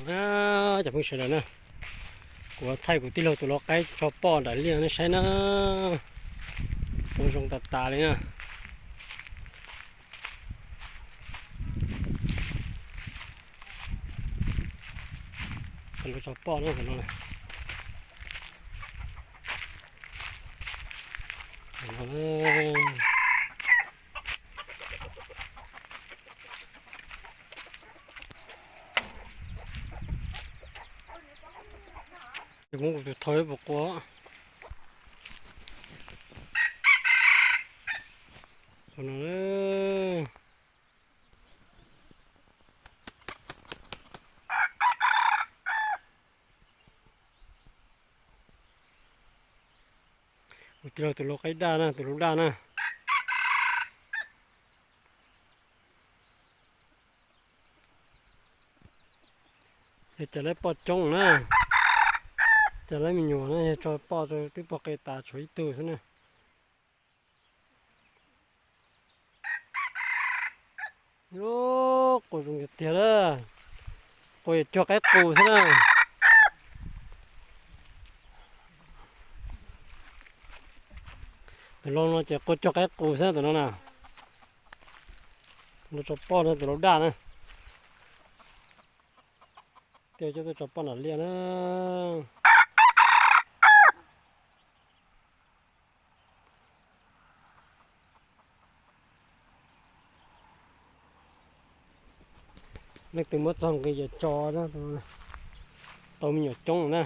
Na, cov phooj ywg sawv daws na, kuv thaij kuv tij laug tus lau qaib tso poj nram liaj nej saib na, ua zoo tas tas li na. Tso poj na, Kuv tus thau puas qua. Kuv tij laug tus lau qaib daj na, tus lau daj na. Yog cas lawv poj coob na, cas lawv me nyuam na yog tso poj twb poj qe tas tshuav ib tug xwb na. Ub, qua zoo tiag tiag lawm, qua yuav cuag qaib qus xwb na. Tus lau no ces qua cuag qaib qus xwb tus no na. Lau tso poj no tus lau daj na. Tej coj tuaj tso poj nram liaj na. Leej twg muab txog nqi ces tso na, tau me nyuam coob na.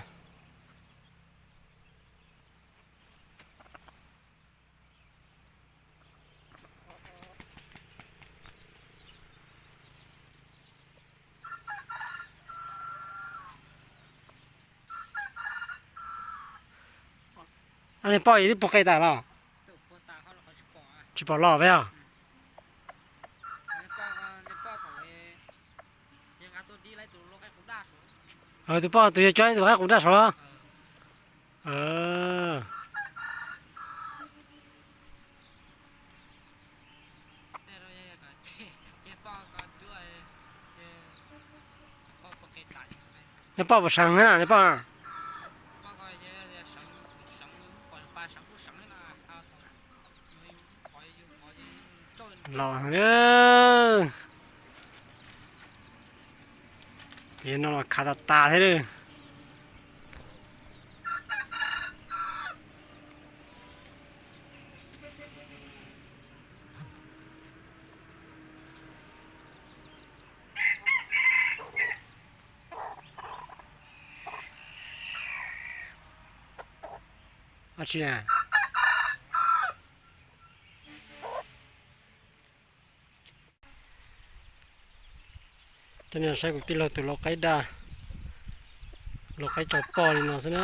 Nej poj twb poj qe tas los? Tsis pom los peb os. Tus poj tus yog cov tus qaib qus daj saud los? Nej poj puas seev na nej poj? Los, no los khav tas tas thiab. Ab tsi na. Coj nej saib kuv tij laug tus lau qaib daj, lau qaib tso poj li no xwb na.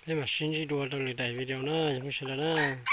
Peb mam sib ntsib dua rau lwm daim video na, yog phooj ywg sawv daws na.